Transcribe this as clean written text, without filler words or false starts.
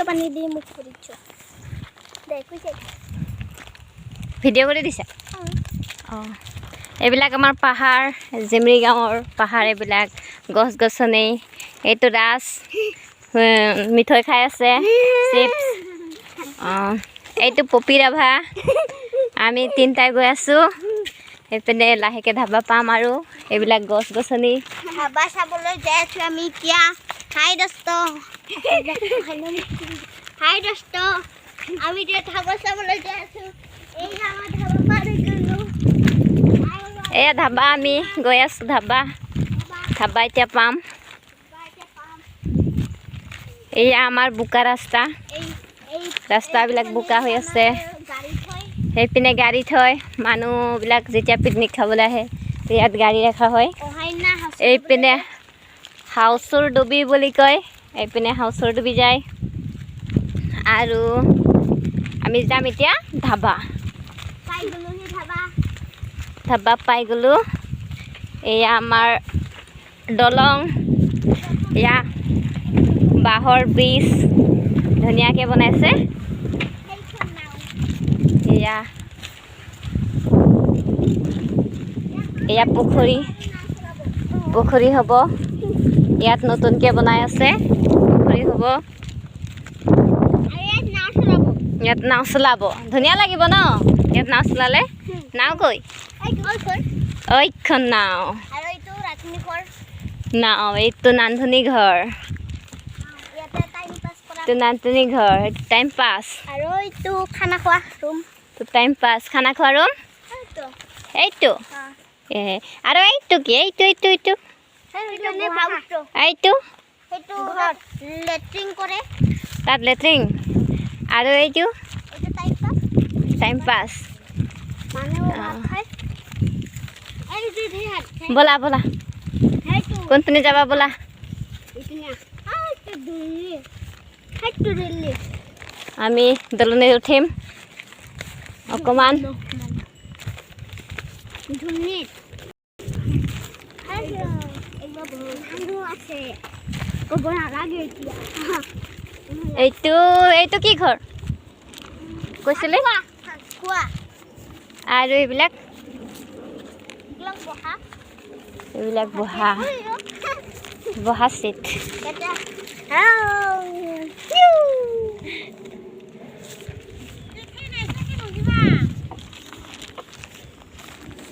পানী দি মুখ কৰিছ দে কৈছে। ভিডিঅ' কৰি দিছা? অঁ, এইবিলাক আমাৰ পাহাৰ, জেমৰি গাঁৱৰ পাহাৰ। এইবিলাক গছ গছনি। এইটো ৰাজ মিঠৈ খাই আছে, চিপছ। অঁ, এইটো পপী ৰাভা। আমি তিনিটাই গৈ আছোঁ সেইপিনে। লাহেকৈ ধাবা পাম। আৰু এইবিলাক গছ গছনি। ধাবা চাবলৈ যাই আছো আমি এতিয়া। হাই দোস্ত, হাই দোস্ত। আমি এতিয়া ধাবা চাবলৈ যাই আছো। এই আমাৰ ধাবা পাৰ হৈ গ'লো। এয়া ধাবা, আমি গৈ আছোঁ ধাবা। ধাবা এতিয়া পাম। এয়া আমাৰ বোকা ৰাস্তা। ৰাস্তাবিলাক বোকা হৈ আছে। গাড়ী থৈ। সেইপিনে গাড়ী থয় মানুহবিলাক, যেতিয়া পিকনিক খাবলৈ আহে ইয়াত গাড়ী ৰখা হয়। অহাইনা। এইপিনে হাউচৰ ডুবি বুলি কয়। এইপিনে হাউচৰ ডুবি যায় আৰু আমি যাম এতিয়া ধাবা। পাই গ'লোহি ধাবা। ধাবা পাই গ'লোঁ। এয়া আমাৰ দলং। এয়া বাঁহৰ ব্ৰিজ, ধুনীয়াকৈ বনাইছে। সেইখন নাও। এয়া এয়া পুখুৰী। পুখুৰী হ'ব ইয়াত, নতুনকৈ বনাই আছে। পুখুৰী হ'ব। আৰু ইয়াত নাও চলাব। ইয়াত নাও চলাব, ধুনীয়া লাগিব ন ইয়াত নাও চলালে? নাও কই? এইখন। এইখন নাও। আৰু এইটো ৰান্ধনি ঘৰ। নাও, এইটো ৰান্ধনি ঘৰ। ইয়াতে টাইম পাছ কৰা। এইটো ৰান্ধনি ঘৰ, টাইম পাছ। আৰু এইটো খানা খোৱা ৰুম। টাইম পাছ, খানা খোৱা ৰুম। এইটো। এইটো। এ আৰু এইটো কি? এইটো এইটো এইটো? সেইটো বহা। এইটো? সেইটো লেট্ৰিন কৰে। তাত লেট্ৰিন। আৰু এইটো? এইটো টাইম পাছ। টাইম পাছ। মানুহ ভাত খায়, এইটো ভাত খায়। ব'লা ব'লা। সেইটো। কোনপিনে যাবা ব'লা। এইটো সেইটো দিল্লী, সেইটো দিল্লী। আমি দলনিত উঠিম অকণমান। ধুনীয়া মানুহ আছে, ক'ব নালাগে এতিয়া। এইটো এইটো কি ঘৰ কৈছিলে? খোৱা। আৰু এইবিলাক? এইবিলাক বহা। এইবিলাক বহা বহা চিট। ইয়াতে।